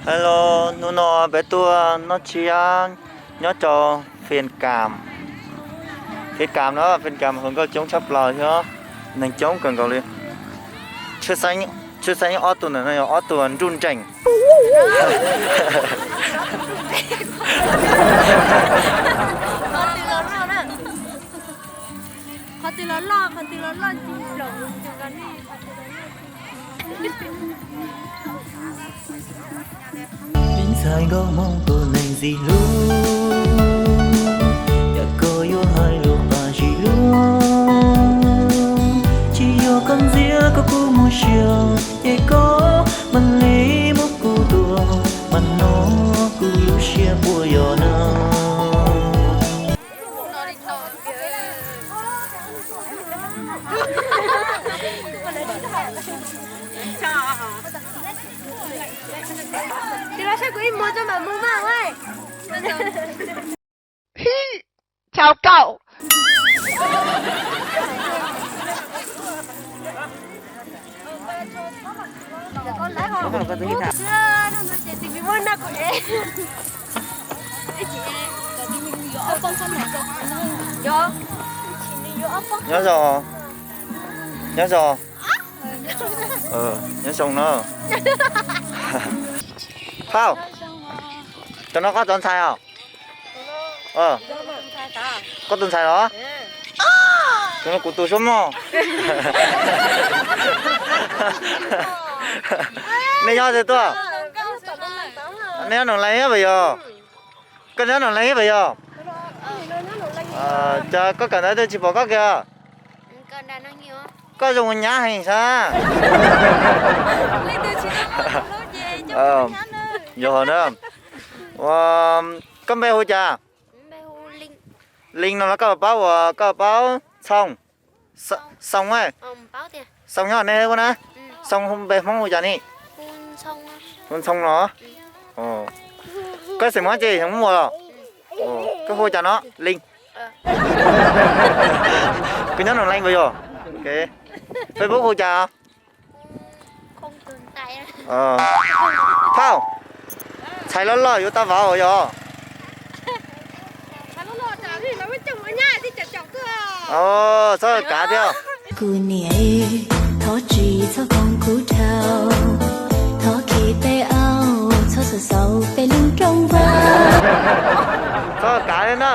Hello, hnub no peb tuaj noj tsiab nyob rau Fem Kam. Fem Kam no, Fem Kam hluas nkauj coob tshaj plaws thiab, neeg coob kawg nkaus li. Tshwj xeeb ob tug ntawm no yog ob tug nruj nreem. Qhov twg los loj, qhov twg los loj, qhov twg los loj tsis pom. Me ntxhais nkauj Hmoob tus neeg ntxim hlub, yog koj yuav hais lus pab zis lub, tsis yog koj ntxias koj kuj muaj sia, ces koj mam li muab kuv tua, mas no kuv lub siab puas yog na. Tis los saib kuv ib muag tso mam mus mas. Chào cậu. Nyob zoo, nyob zoo, nyob zoo na. Phauj, cov no koj cov ntxhais os? Koj tus ntxhais los? Tus no kuv tus suab mog. Nej nyob twg tuaj? Nej nyob Noom Lees ib puas yog? Koj nyob Noom Lees ib puas yog? Cas koj kawm ntawv twg tsis pom koj kiag? Koj zoo nyab heev sas. Yog na. Koj npe hu cas? Lees no los koj paub ua, koj paub Txhoos? Xoo, Xoo nyob nej ua na. Xoo npe Hmoob hu cas ni? Hu Ntxhoo los? Koj xeem Hmoob ces xeem Hmoob ua los? Koj hu cas no? Lees. Koj nyob Noom Lees puas yog? Facebook hu cas? Phauj, ntxhais loj loj yuav tau vauv yog? Txhob kav thiab. Kuv niam, thov tsis txhob koom kuv dhau, thov khi peb aub, txhob xaus xaus peb lub rooj vag. Txhob kav thiab na.